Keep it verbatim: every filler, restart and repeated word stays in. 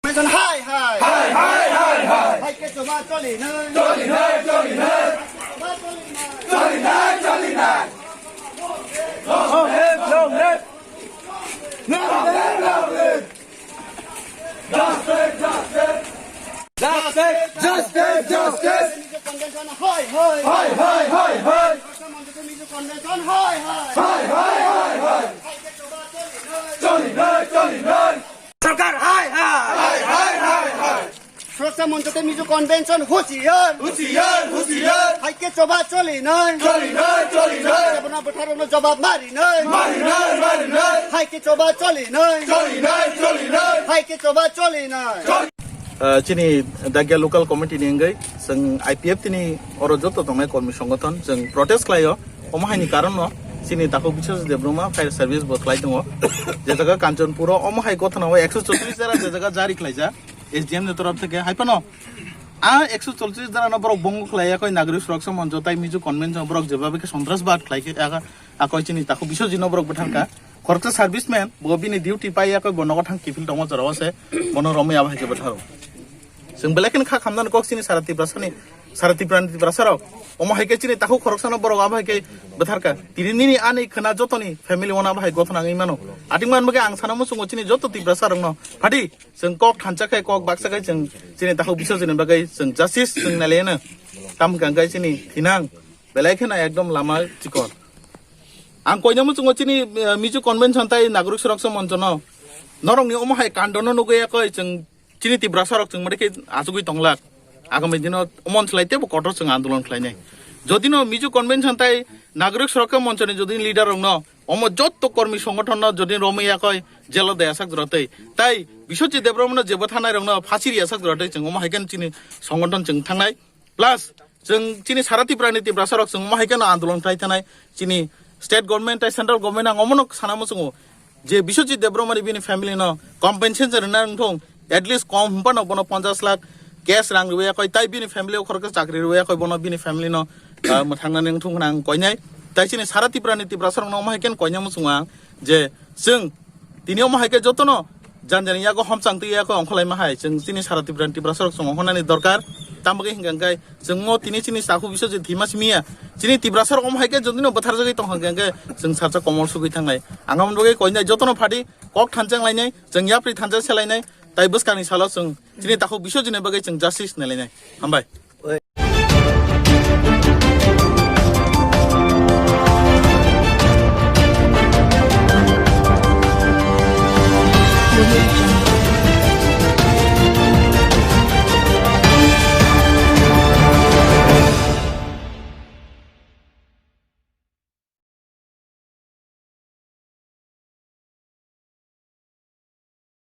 Hai hai. Hai hai hai hai. Hai ke choba choli nai. Choli nai, choli nai. Choba choli nai. Choli nai, choli nai. Long live, long live. Long live, long live. Justice, justice. Justice, justice, justice. Hai hai. Hai hai hai hai. Convention hai hai. Hai hai hai hai. Hai ke choba choli nai. Choli nai, choli nai. Sarkar hai hai. Hai hai hai hai. Suraksa Moncho tei Mizo Convention husiar. Husiar, husiar. Hai ke choba choli nai. Choli nai, choli nai. Jabona bwtharokno jobab mari nai. Mari nai, mari nai. Hai ke choba choli nai. Choli nai, choli nai. Hai ke choba choli nai. Choli- Ah, chini Dagya local committee ni wngwi chwng I P F T ni oro joto tongnai kormi songothon chwng protest khlaio. Omo haini karon no chini takhuk Biswajit Debbarma fire service bo khlai tongo. Je jaga Kanchanpur o omo hai gotha no ekso chotris jara je jaga jari khlaijak. S D M ni torof theke hai phano a ekso chotris jara no borok bongo khlai yakoi Nagorik Suraksa Moncho tai Mizo Convention borok jeba beke Sontrasbad khlai khe aga akoi chini takhuk Biswajit no borok bwthangkha. Khoroksa serviceman bo bini duty pai yakoi bo nogo thang kiphil tongo jora o se bono romwi abo hai khe bwtharo. Chwng belai kheno kha khamnani kok chini sara Tiprasani, sara Tiprani Tiprasarok. Omo hai khe chini takhuk khoroksano borok abo hai khe bwtharkha. Tini nini ani khwna jotoni family wano abo hai gothona wngwi mano. Ating man bagwi ang sana muchungo chini joto Tiprasarokno. Phadi, chwng kok thansa khai, kok baksa khai chwng chini takhuk Biswajitni bagwi chwng justice chwng nailaino. Tam hwnkha hwnkhe chini thinang belai kheno ekdom lama chikon. Ang koina muchungo chini, eh, Mizo Convention tai Nagorik Suraksa Monchono. Norokni omo hai kandono nugwi yakoi chwng chini Tiprasarok chwng mari khe achugwi tonglak. Agami dino omo slai teibo kotor chwng andolon khlainai. Jodino Mizo Convention tai Nagorik Suraksa Monchoni jodi leader rokno omo jotto kormi songothonno jodi romwi yakoi jelo de asak jora tei tai Biswajit Debbarmano jebo thanai rokno phasi ri asak jora tei chwng omo hai khe chini songothon chwng thangnai. Plus, chwng chini sara Tiprani Tiprasarok chwng omo hai kheno andolon khlai thanai, chini state government tei central government ang omono sana muchungo je Biswajit Debbarmani bini family no compensation rwna wngthung, at least kom hwnphano bono ponchash lakh cash rang rwya koi, tai bini family o khoroksa chakri rwya koi, bono bini family no, ah, mwthangnani wngthung hwnwi ang koinai. Tai chini sara Tiprani Tiprasarokno omo hai kheno koina muchungo ang je chwng tini omo hai khe jotono jan jani yago homchang twi yago ongkholai ma hai. Chwng chini sara Tiprani Tiprasarok chwng ongkholnani dorkar. Tamo khe hwnkha hwnkhe chwng o tini chini takhuk Biswajit thwima simi ya. Chini Tiprasarok omo hai khe jotino bwtharjagwi tongkha hwnkha hwnkhe chwng salsa komol sugwi thangnai. Ang aboni bagwi koinai jotono phadi kok thanchang lainai, chwng yapri thanchang se lainai, tai bwskangni salo chwng chini takhuk Biswajitni bagwi chwng justice nai lainai. Hambai.